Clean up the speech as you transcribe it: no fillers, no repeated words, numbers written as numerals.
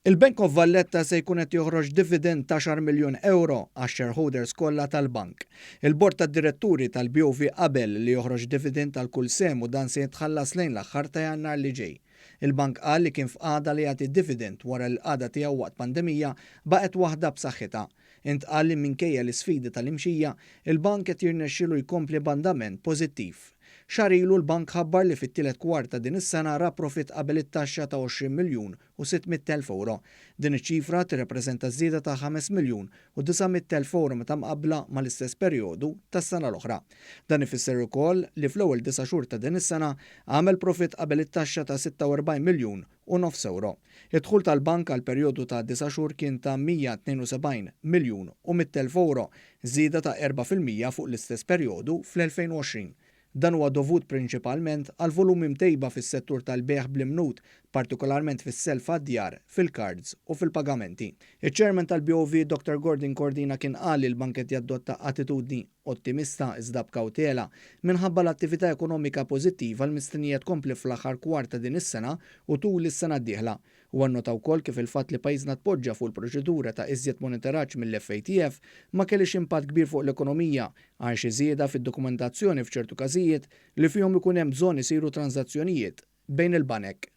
Il-Bank of Valletta se jkun qed joħroġ dividend ta' 10 miljun euro għax-shareholders kollha tal-bank. Il-Bord tad-Diretturi tal-BOV qabel li joħroġ dividend għal kull sehem u dan se jitħallas lejn l-aħħar ta' Jannar li ġej. Il-bank qal li kien f'qagħda li jagħti dividend wara li l-qagħda tiegħu waqt pandemija baqgħet waħda b'saħħitha. Intqal li minkejja l-isfidi tal-imxija, il-bank qed jirnexxielu jkompli b'andament pożittiv. Xahar ilu l-bank ħabbar li fit-tielet kwart ta' din is-sena ra profitt qabel it-taxxa ta' 20 miljun u 600 elf ewro. Din iċ-ċifra tirrappreżenta żieda ta' 5 miljun u 900 elf ewro meta mqabbla mal-istess perjodu tas-sena l-oħra. Dan ifisser ukoll li fl-ewwel disa' xhur ta' din is-sena għamel profitt qabel it-taxxa ta' 46 miljun u nofs ewro. Id-dħul tal-bank għall-perjodu ta' disa' xhur kien ta' 172 miljun u 100 elf ewro, żieda ta' 4% fuq l-istess perjodu fl-2020. Dan huwa dovut prinċipalment għal volumi mtejba fis-settur tal-bejgħ bl-imnut, partikolarment fis-self għad-djar, fil-kards u fil-pagamenti. Iċ-Chairman tal-BOV Dr Gordon Cordina kien qal li l-bank qed jadotta attitudni ottimista iżda b'kawtela minħabba l-attività ekonomika pożittiva li mistennija tkompli fl-aħħar kwart ta' din is-sena u tul is-sena d-dieħla. Huwa nnota wkoll kif il-fatt li pajjiżna tpoġġa fuq il-proċedura ta' iżjed monitoraġġ mill-FATF ma kellix impatt kbir fuq l-ekonomija għal xi żieda fid-dokumentazzjoni f'ċertu każijiet li fihom ikun hemm bżonn isiru tranżazzjonijiet bejn il-banek.